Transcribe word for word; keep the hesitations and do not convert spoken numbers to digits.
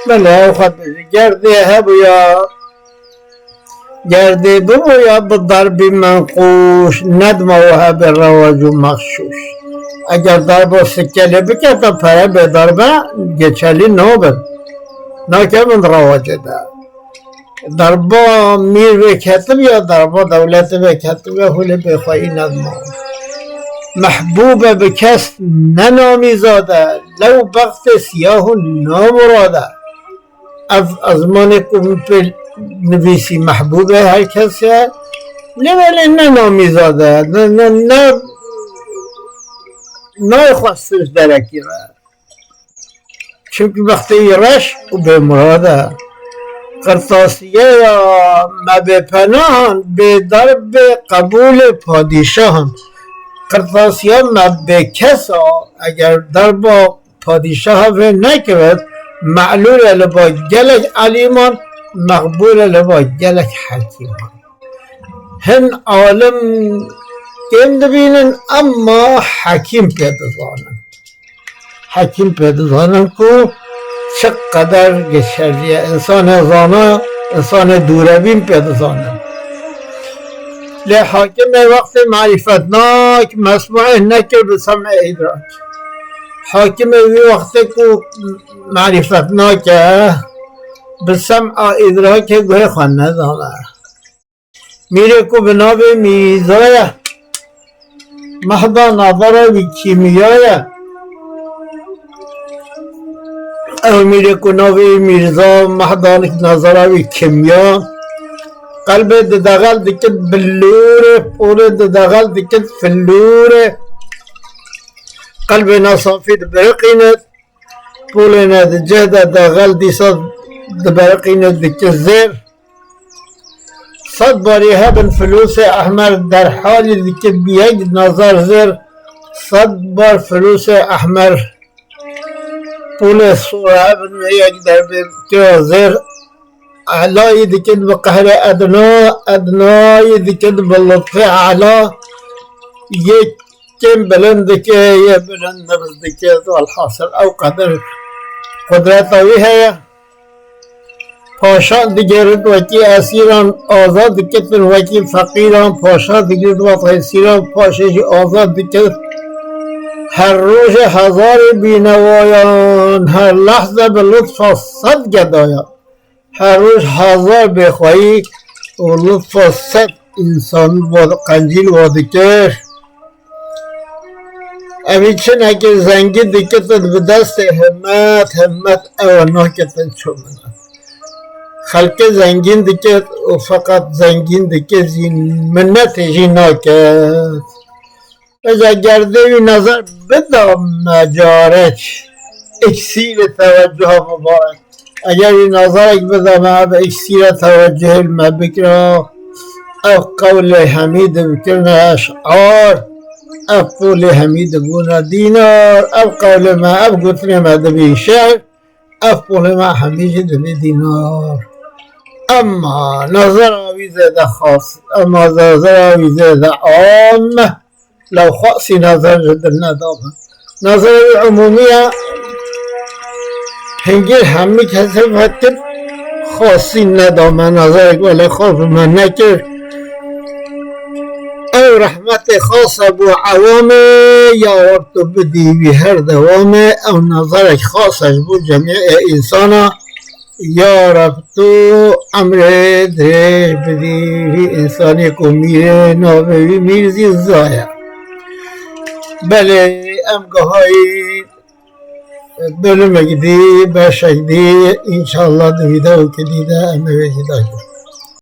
Belê, ew xwe dibêje, ger dê hebûya, ger dê bibûya bi derbî menqûş, nedima we hebe rewac û mexşûş. Eger derba sikelê bikete, pere bê derbe geçerlî nabin. Nakevin rewacê de. Derba mîr vêketibiya, derba dewletê vêketibiya, hûlê bêxweyî nedima. Mehbûbe bi kes ne namîzade, lew bextê siyah û namurade. Ev ezmanê ku min pê nivîsî mehbûbê her kes e. Lê belê ne namîzade, ne, ne, ne, nayê xwestin ji derekî re. Çimkî bextê wî reş û bêmurad e. Qirtasiyeya me bêpenahan bê derbê qebûlê padîşahan. Qirtasiya me bêkes a, eger derba padîşaha vê nekevit, me'lûl e li ba gelek elîman, meqbûl e li ba gelek hekîman. Hin alim kêm dibînin, emma hekîm pê dizanin. Hekîm pê dizanin ku çi qeder geçerlî ye. Însanê zana, însanê dûrebîn pê dizanin. Lê hakimê wextê marîfetnak mesmûê nekir bi sem'ê îdrak. Hakimê wî wextê ku marîfetnak e, bi sem'a îdrakê guhê xwe nezane. Mîrê ku bi navê Mîrza ye, mehda nazara wî kîmya ye. Ew mîrê ku navê wî Mîrza, mehda nazara wî kîmya. Qelbê didexel dikit bilûrê, polê didexel dikit filûrê. Qelbê nasafî dibiriqînit, polê ne di cih de dexel dîsa dibiriqînit dikit zêr. Sed barî hebin filûsê ehmer derhalî dikit bi yek nazar zêr. Sed bar filûsê ehmer polê sor hebin wê yek derbê kira zêr. Elayî dikit bi qehrê edna, ednayî dikit bi lutfê ela. Yê kêm bilind dike, yê bilind nibz dike. Welhasil ew qedir qudreta wî heye. Paşa digirt wekî esîran, azad dikitin wekî feqîran. Paşa digirt wekî esîran, paşê jî azad dikir. Her rojê hezarê bînewayan, her lehze bi lutfa sed gedayan. Her roj hezar bêxweyî û lutfa sed însan wa qencîl wa dikir. Evî çinekê zengî dikitin bi destê himmet, himmet ew naketin çû minet. Xelkê zengîn dikit û feqet zengîn dikit jî minetê jî naket. Vêca gerdê wî nazar bida me carek, îksîrê tewecuha mibarek. Eger wî nazarek bida me, ev îksîra tewecuhê li me bikira, ev qewlê hemî dibikirine eş'ar, ev polê hemî dibûne dînar, ev qewlê me, ev gotinê me dibî şe'r, ev polê me hemî jî dibî dînar. Emma nazara wî zêde xas, emma nazara wî zêde am, Lewxasî nazar ji dil nedame. Nazarê wî umûmî ye. Hingî hemî kesê vekir xasî nedame. Nazarek wele xas bi me nekir. Ew rehmetê xas e bo ewamê, ya Reb tu bidî wî her dewamê. Ew nazarek xas e ji bo cemiyê însana. Ya Reb, tu emrê dirêj bidî vî însanê ku mîrê navê wî Mîrzîza ye. Belê, em gihayî bölümek dî, beşek dî, înşallah di vîdeoyekê dî de em ê wê jî dakin.